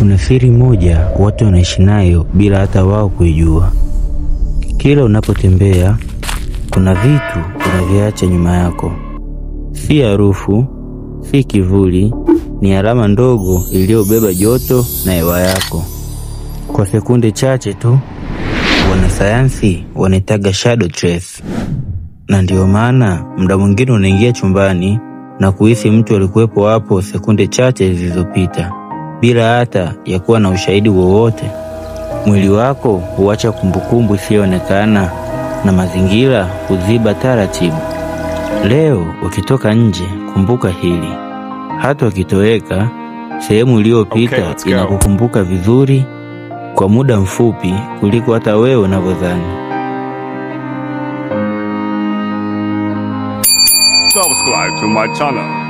Kuna siri moja watu wanaishi nayo bila hata wao kuijua. Kila unapotembea kuna vitu unaviacha nyuma yako. Si harufu, si kivuli, ni alama ndogo iliyobeba joto na hewa yako. Kwa sekunde chache tu, wanasayansi wanaitaga shadow trace. Na ndio maana muda mwingine unaingia chumbani na kuhisi mtu alikuwepo hapo sekunde chache zilizopita bila hata ya kuwa na ushahidi wowote. Mwili wako huacha kumbukumbu isiyoonekana na mazingira huziba taratibu. Leo ukitoka nje, kumbuka hili. Hata ukitoweka, sehemu iliyopita Okay, let's go. inakukumbuka vizuri kwa muda mfupi kuliko hata wewe unavyodhani. Subscribe to my channel.